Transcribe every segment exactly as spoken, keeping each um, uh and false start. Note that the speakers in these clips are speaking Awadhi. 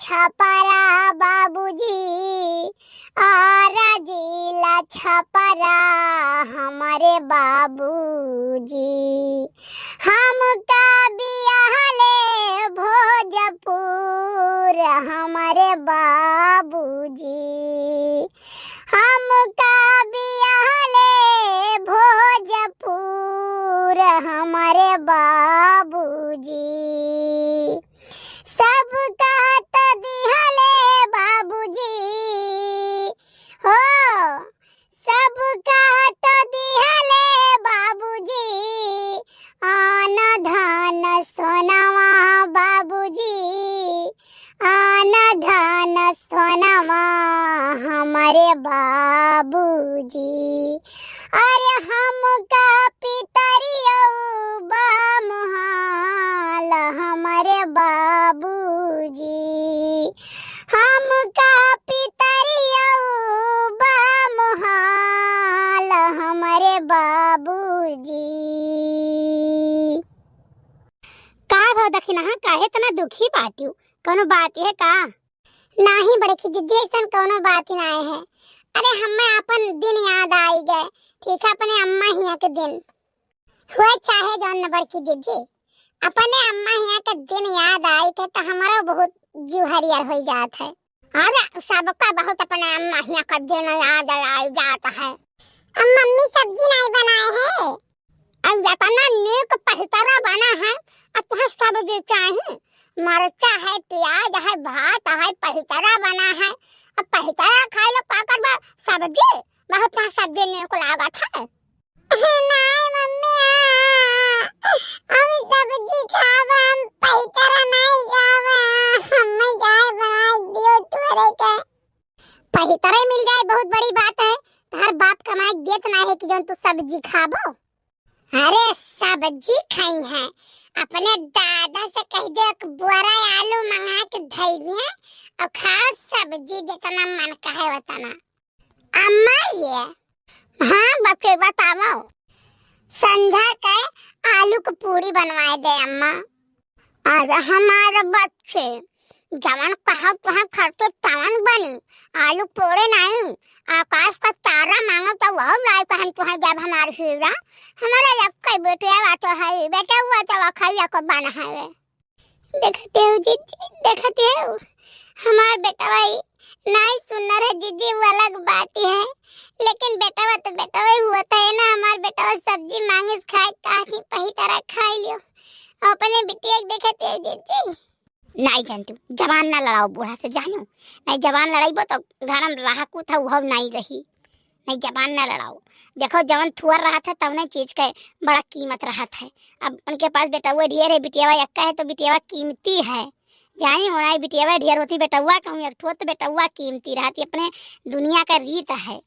थपरा बाबूजी, आरा जिला छपरा हमरे बाबूजी। हमका बियाहले भोजपुर हमरे बाबूजी। हमका बियाहले भोजपुर हमरे बाबूजी। सबका त दिहले बाबूजी हो, सबका त दिहले बाबूजी, आन धन सोनवा बाबूजी, आन धन सोनवा हमरे बाबूजी। अरे हमका पितरियौ बा मोहाल हमरे बाबूजी, हमका पितरियौ बा मोहाल हमरे बाबूजी। का भव दखिनहा, काहे इतना दुखी बाटिउ? कौनो बात है का? नाही बड़की जिज्जी, ऐसन कौनो बात ही नाही है। अरे हम्मे अपन दिन याद आई गए, ठीक है, अपने अम्मा हिया के दिन। हुए चाहे जौन न बड़की जिज्जी, अपने अम्मा हिया के दिन याद आई के तो हमरो बहुत जीव हरियर होई जात है। अरे सबका बहुत अपने अम्मा हिया के दिन याद आई जात है। अब मम्मी सब्जी नाही बनाए है। अब इतना नीक पहितरा बना है, अब तुहें सब्जी चाही? मरचा है, प्याज है, भात है, पहितरा बना है। अब पहितरा खाए लो का करबा? सब्जी बहुत, तुहें सब्जी नीक लागत है। नाही मम्मी, आ, हम सब्जी खाबा, हम पहितरा नाही खाबा। हम्मे जाए बनाए दियो तोरे के। पहितरे मिल जाए बहुत बड़ी बात है। तोहर बाप कमाए देत नाही है कि जौन तू सब्जी खाबो। अरे सब्जी खाई है, अपने दादा से कह दे एक बोरा आलू मंगा के धई दिए और खाओ सब्जी जितना मन कहे उतना। अम्मा ये। हाँ बच्चे बताओ। संझा के आलू के पूरी बनवाए दे अम्मा। अरे हमार बच्चे, जवन कहा तुहें खर्चे तवन बनी, आलू पूरी नाही, आकाश का तारा मांगो तो वह लाई कहन तुहें जब हमार हीरा, हमारा एक बेटिया बात है, बेटा हुआ तो वखैया को बन है। देखते हो जिज्जी, देखते हो, हमार बेटवा ई नाही सुनर है जिज्जी, वो अलग बात है, लेकिन बेटवा तो बेटवा ही हुआ था है ना, हमार बेटवा सब्जी मांगे से खाए, काहे पहितरा खाई लियो, अपने बिटिया के देखते हो जिज्जी। नाही जानतू, जबान ना लड़ाओ बूढ़ा से, जानू, नाही जबान लड़ाइबो तो घर में रहा कुछ उहव नाही रही। नाही, जबान ना लड़ाओ। देखो, जवन थुअर रहत है, तवने चीज के बड़ा कीमत रहत है। अब उनके पास बेटउआ ढेर है, बिटियावा एक्का है, तो बिटियावा कीमती है। जानी हो नाही, बिटियावा ढेर होती, बेटउआ कहूँ एक ठो, तो बेटउआ कीमती रहत, ये अपने दुनिया का रीत है।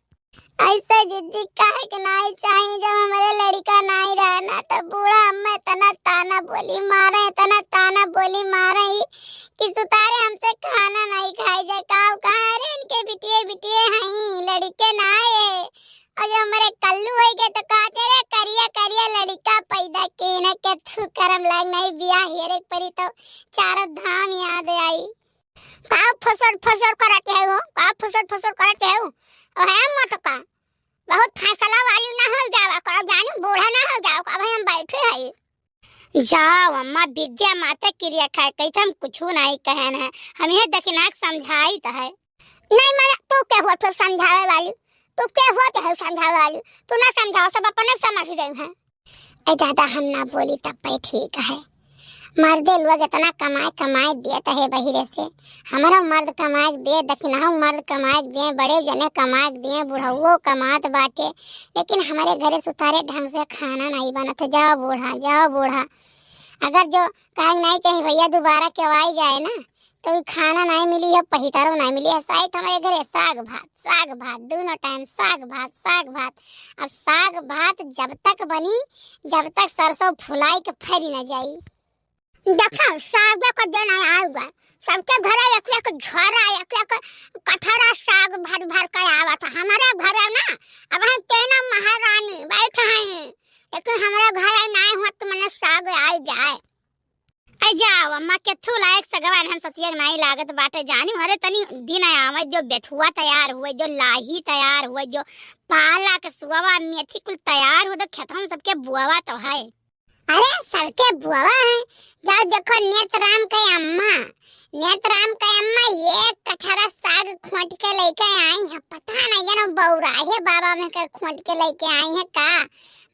ऐसा जिज्जी काहे के नाही चाही, जब हमारे लड़का नाही रहा ना, तो बूढ़ा अम्मा इतना ताना बोली मारे, इतना ताना बोली मारे ही कि सुतारे हमसे खाना नाही खाई जाए। का कहा, अरे इनके बिटिये बिटिये हई, लड़के ना आए। और जो हमारे कल्लू होई गए तो कहते, "रे करिया करिया लड़का पैदा के न के थू करम लाग नाही, बियाह हेरे के परी तो चारों धाम याद आई।" का फसर फसर करत है हो, का फसर फसर करत है हो? ओ है मोटका, बहुत फैसला वाली ना हो जावा करो, जानी बूढ़ा ना हो जाओ, अब हम बैठे हई। जाओ अम्मा, विद्या माता किरिया खाए, कही हम कुछ नाही कहन है, हम ये दखिनाक समझाइत है। नाही माने, तू के हुआ तो समझावे वाली? तू के हुआ तो है समझावे वाली? तू ना समझाओ, सब अपने समझ गई हैं। ए दादा, हम ना बोली तब पे ठीक है। मर्दे लोग इतना कमाए कमाए देत है बहिरे से, हमरो मर्द कमाए दे, दखिनहू मर्द कमाए दे, बड़े जने कमाए दे, बुढ़ऊ कमात बाटे, लेकिन हमरे घरे सुतारे ढंग से खाना नाही बनत है। जाओ बूढ़ा, जाओ बूढ़ा, अगर जो कहे नाही चाही भैया दोबारा केवाई जाए ना, तो ई खाना नाही मिली है, पहितरो नाही मिली है। शायद हमरे घरे साग भात, साग भात, दोनों टाइम साग भात, साग भात। अब साग भात जब तक बनी, जब तक सरसों फुलाई के फरी न जाई। देखो, साग को दिन आउगा, सबके घरे एक एक झोरा, एक एक कठोरा साग भर भर के आवत है। हमारे घरे ना, अब हम तीनों महारानी बैठ हैं, लेकिन हमारे घरे नाही हुआ तो मने साग आई जाए। अरे जाओ अम्मा, केथू लायक सगवा इन्हन सतिया नाई लागत बाटे जानी। अरे तनी दिन आवे जो, बेथुआ तैयार हुए जो, लाही तैयार हुए जो, पालक, सुअवा, मेथी कुल तैयार हुए तो खेतवा में सबके बुआवा तो है। अरे सबके बुआवा है, जाओ देखो नेतराम के अम्मा, नेतराम के अम्मा एक कठरा साग खोंट के लेके आई है। पता नहीं जानो बौराहे बाबा में कर खोंट के लेके आई है का।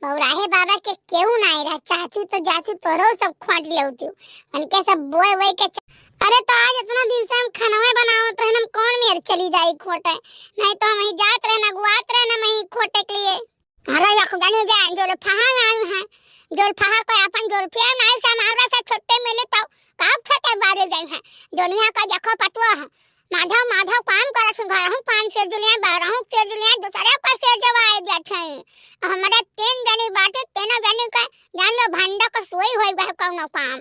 बौराहे बाबा के केहू नाई रहा, चाहती तो जाती तोरो सब खोंट लेवती। उनके सब बोए बोए के च-, अरे तो आज इतना दिन से हम खनवे बनावत रहे, हम कौन मेर चली जाई खोटे, नहीं तो हम ही जात रहे ना, गुआत रहे ना, मैं ही खोटे के लिए। अरे यख जानी जा, जोलफहा आई है, जोलफहा को अपन जोलफिया नाई से हमारा से छुट्टे मिले तो का खेते बारे जाई है। दुनिया का देखो पतवा है, माधव माधव काम करत हैं, घरहूँ पान से जुलिया, बाहरहूँ से जुलिया, दूसरे को से जवाए देत हैं। हमारे तीन जनी बाटे, तीनों जनी का जान लो भंडा का सोई होई गए कौनो काम।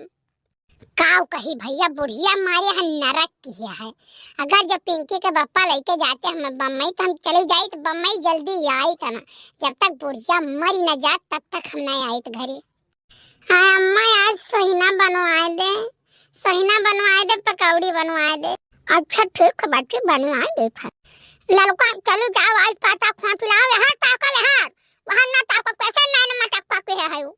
काव कही भैया, बुढ़िया मारे हन नरक किया है। अगर जब पिंकी के बप्पा लेके जाते हम बम्बई तो हम चले जाई तो बम्बई जल्दी आई था ना। जब तक बुढ़िया मरी न जात तब तक हम नहीं आई तो घरे। हाँ अम्मा, आज सोहिना बनवाए दे, सोहिना बनवाए दे, पकौड़ी बनवाए दे। अच्छा ठीक है बच्ची, बनवाए दे था। ललका चलो जाओ, आज पाता खोंट लाओ, यहाँ ताको, यहाँ, वहाँ ना ताको, कैसे नैन मटक पाके है, है वो।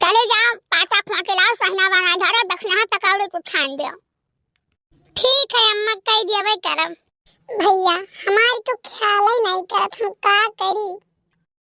चले जाओ, पाता खोंट लाओ, सोहिना बनाए धरो, दक्षिणा पकौड़ी को छान दो। ठीक है अम्मा, कह दिया भाई करब। भैया हमारी तो ख्याल ही नहीं करत, हम का करी।